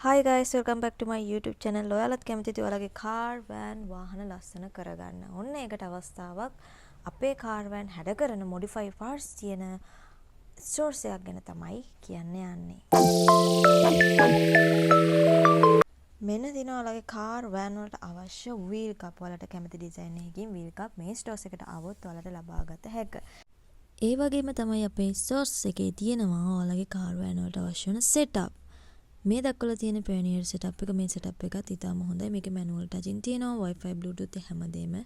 Hi guys, welcome back to my YouTube channel. ඔයාලත් කැමතිද ඔයාලගේ car van වාහන ලස්සන කරගන්න? ඔන්න ඒකට අවස්ථාවක්, අපේ කාර් වෑන් හැඩ කරන මොඩිෆයි පාර්ට්ස් තියෙන ස්ටෝර්ස් එකක් ගැන තමයි කියන්න යන්නේ. මෙන්න තියෙනවා ඔයාලගේ කාර් වෑන් වලට අවශ්‍ය වීල් කප්. ඔයාලට කැමති ඩිසයින් එකකින් වීල් කප් මේ ස්ටෝර්ස් එකට ආවොත් ඔයාලට ලබා ගත හැක. ඒ වගේම තමයි අපේ ස්ටෝර්ස් එකේ තියෙනවා ඔයාලගේ කාර් වෑන් වලට අවශ්‍ය වන සෙටප්. මේ දක්වලා තියෙන පයනියර් සෙටප් එක, මේ සෙටප් එකත් ඉතාම හොඳයි. මේකේ මැනුවල් ටචින් තියෙනවා, Wi-Fi, Bluetooth හැමදේම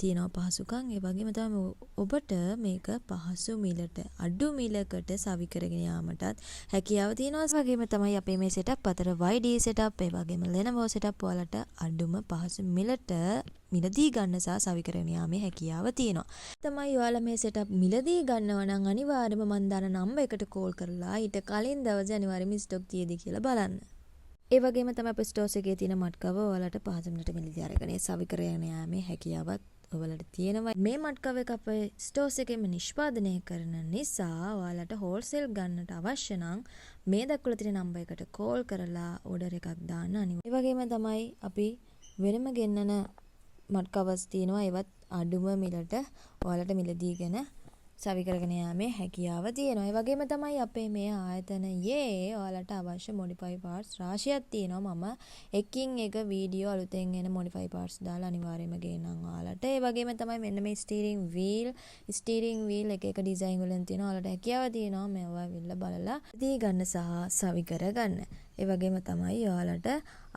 තියෙනවා පහසුකම්. ඒ වගේම තමයි ඔබට මේක පහසු මිලට, අඩු මිලකට සවි කරගෙන යාමටත් හැකියාව තියෙනවා. ඒ වගේම තමයි අපේ මේ සෙටප් අතර YD setup, ඒ වගේම Lenovo setup ඔයාලට අඩුම පහසු මිලට මිලදී ගන්න සහ සවි කරගෙන යාමේ හැකියාව තියෙනවා. තමයි ඔයාලා මේ සෙටප් මිලදී ගන්නවා නම් අනිවාර්යයෙන්ම මං දාන නම්බර් එකට කෝල් කරලා ඊට කලින් දවසේ අනිවාර්යයෙන්ම ස්ටොක් තියෙද කියලා බලන්න. ඒ වගේම තමයි අපේ ස්ටෝස් එකේ තියෙන මඩ් කවර් ඔයාලට පහසු මිලට මිලදී අරගෙන සවි කරගෙන යාමේ හැකියාවත් ඔයාලට තියෙනවා. මේ මඩ් කවර් එක අපේ ස්ටෝස් එකේම නිෂ්පාදනය කරන නිසා ඔයාලට හෝල්සේල් ගන්නට අවශ්‍ය නම් මේ දක්වලා තියෙන නම්බර් එකට කෝල් කරලා ඕඩර් එකක් දාන්න අනිවාර්යයෙන්. ඒ වගේම තමයි අපි වෙනම ගෙන්නන මඩ් කවර්ස් තියෙනවා. ඒවත් අඩුම මිලට ඔයාලට මිලදීගෙන සවි කරගෙන යාමේ හැකියාව තියෙනවා. ඒ වගේම තමයි අපේ මේ ආයතනයේ ඔයාලට අවශ්‍ය මොඩිෆයි පාර්ට්ස් රාශියක් තියෙනවා. මම එකින් එක වීඩියෝ අලුතෙන් එන මොඩිෆයි පාර්ට්ස් දාලා අනිවාර්යයෙන්ම ගේන්නම් ඔයාලට. ඒ වගේම තමයි මෙන්න මේ ස්ටීරින් වීල්, ස්ටීරින් වීල් එක එක ඩිසයින් වලින් තියෙනවා. ඔයාලට හැකියාව තියෙනවා මේවා ඇවිල්ලා බලලා දී ගන්න සහ සවි කරගන්න. ඒ වගේම තමයි ඔයාලට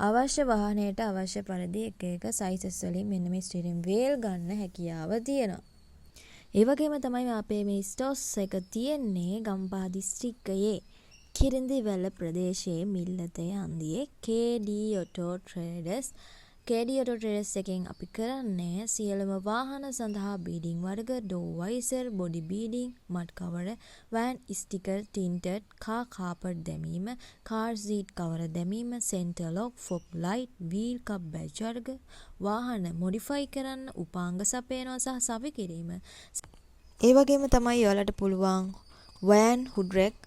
අවශ්‍ය වාහනයට අවශ්‍ය පරිදි එක එක සයිසස් වලින් මෙන්න මේ ස්ටීරින් වීල් ගන්න හැකියාව තියෙනවා. ඒ වගේම තමයි අපේ මේ ස්ටෝස් එක තියෙන්නේ ගම්පහ දිස්ත්‍රික්කයේ කිරිඳිවැල ප්‍රදේශයේ මිල්ලතේ හන්දියේ KD Auto Traders. KD Auto Traders එකෙන් අපි කරන්නේ සියලුම වාහන සඳහා බීඩින් වර්ග, door visor, body beading, mud කවර, van sticker, tinted, car carpet දැමීම, කාර් සීට් කවර දැමීම, centre lock, fog light, wheel cup badge වර්ග, වාහන මොඩිෆයි කරන්න, උපාංග සපයනවා සහ සවි කිරීම. ඒ වගේම තමයි ඔයාලට පුළුවන් වෑන් හුඩ් රැක්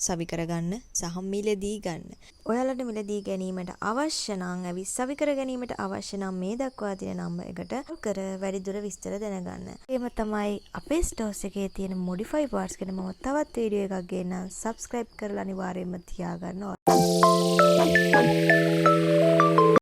සවි කරගන්න සහ මිලදී ගන්න. ඔයාලට මිලදී ගැනීමට අවශ්‍ය නම්, ඇවිත් සවි කර ගැනීමට අවශ්‍ය නම් මේ දක්වා තියෙන නම්බර් එකට කෝල් කර වැඩිදුර විස්තර දැනගන්න. එහෙම තමයි අපේ ස්ටෝස් එකේ තියෙන මොඩිෆයි පාර්ට්ස් ගැන මම තවත් වීඩියෝ එකක් ගේන්නම්. සබ්ස්ක්‍රයිබ් කරලා අනිවාර්යයෙන්ම තියාගන්න.